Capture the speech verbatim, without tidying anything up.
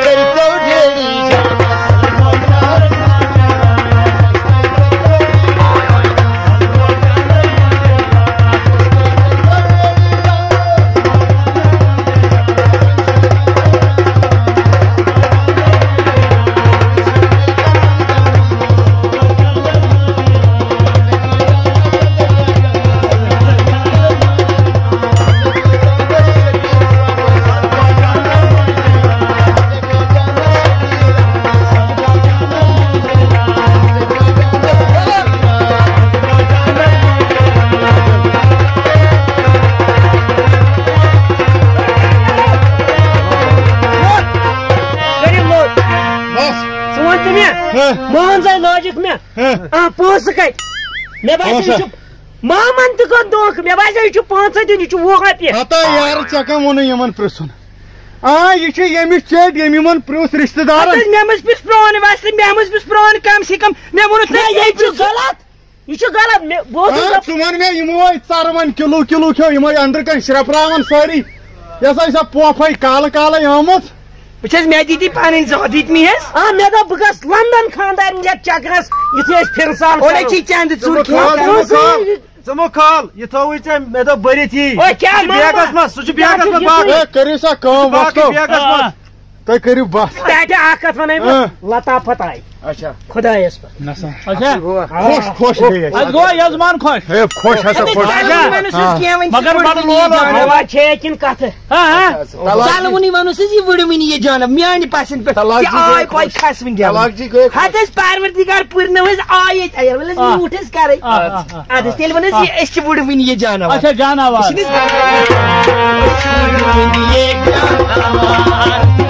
کٔرِو لوٚت۔ بس۔ ژٕ وَن تہٕ مےٚ، ہہ۔ مان ژٕ ناجِک مےٚ۔ ہہ۔ آ، پونٛسہٕ کَتہِ؟ مےٚ باسان، یہِ پونٛسہٕ؟ چھُ مامَن تہِ کوٚر دھوکہٕ۔ مےٚ باسان، یہِ چھُ پانٛژھ ہَتھ دیُن، یہِ چھُ وُہ رۄپیہِ۔ ہتا یارٕ، ژےٚ کَم ووٚنُے یِمَن پرٛژھُن؟ آ، یہِ چھُ ییٚمِس چیٚٹۍ، ییٚمۍ یِمَن پرٛژھ رِشتہٕ دارَن۔ اَدٕ حظ، مےٚ منٛز پِس پرٛون وَسلہِ، مےٚ منٛز پِس پرٛون کَم سے کَم۔ مےٚ ووٚنُتھ نہ، نہ، یہِ چھُ غلط۔ یہِ چھُ غلط۔ مےٚ، بہٕ اوسُس آ، دَپ- ژٕ وَن مےٚ، یِمو ٲے ژَروَن کِلوٗ کِلوٗ کھیوٚو، یِمو أنٛدرٕ کَنۍ شرٛپراوَن سٲری۔ یۄس ٲسۍ سۄ پوپھَے کالہٕ کالَے آمٕژ۔ وٕچھ حظ، مےٚ دِتی پَنٕنۍ زٕ ہَتھ دِتۍ مےٚ حظ۔ آ، مےٚ دوٚپ، بہٕ گژھٕ لندن خانٛدارنہِ یَتھ چکرَس، یُتھُے أسۍ پھِرٕ سال گۄڈَے کرو۔ چھی چندٕ ژوٗر ژٕ مہٕ کھال، ژٕ مہٕ کھال، کھیٚوان۔ ژٕ مہٕ کھال، یہِ تھووُے ژےٚ، مےٚ دوٚپ بٔرِتھ یی۔ او، کیٛاہ سُہ چھُ بیگَس ماما؟ منٛز، سُہ چھُ کیٛاہ بیگَس چھُ منٛز، یہِ باقٕے۔ تُہۍ؟ ہے، کٔرِو سا کٲم، سُہ چھُ باقٕے وۄستہٕ۔ بیگَس منٛز۔ آ۔ تُہۍ کٔرِو بس۔ ٹاٹہِ اَکھ کَتھ وَنَے بہٕ، آ۔ لطافت آیہِ۔ اچھا۔ خۄدایَس پٮ۪ٹھ۔ نسا۔ اچھا۔ اَصٕل ہوا۔ آ۔ خۄش، خۄش گٔے أسۍ۔ اَسہِ گوٚو یزمان خۄش۔ ہے، خۄش ہسا اَدٕ خۄش۔ تَتہِ اچھا۔ وَنُس أسۍ آ۔ کینٛہہ وۄنۍ مگر بَڑٕ لول اوس۔ ہوا چھے کِنہٕ کَتھٕ؟ ہاں، ہاں۔ اچھا، اچھا۔ طلاق جی۔ ژَلوٕنی وَنُس أسۍ یہِ وٕڑوٕنی یہِ جانب، میٛانہِ پَسنٛد پٮ۪ٹھ۔ طلاق تہِ جی آے گٔے پَے خۄش۔ کھَسوٕنۍ گٮ۪وُن۔ طلاق جی گٔے خۄش۔ ہَتہٕ أسۍ پَروَردِگار پُرنہٕ حظ آیے تَیار، وَلہٕ حظ آ۔ میوٗٹھ حظ کَرٕے۔ آ، آ، آ۔ اَدٕ حظ تیٚلہِ وَنو أسۍ آ۔ یہِ، أسۍ چھِ وٕڑوٕنی یہِ جاناوار۔ اچھا، جاناوار۔ أسۍ چھِنہٕ حظ وٕڑوٕنی یہِ جاناوار۔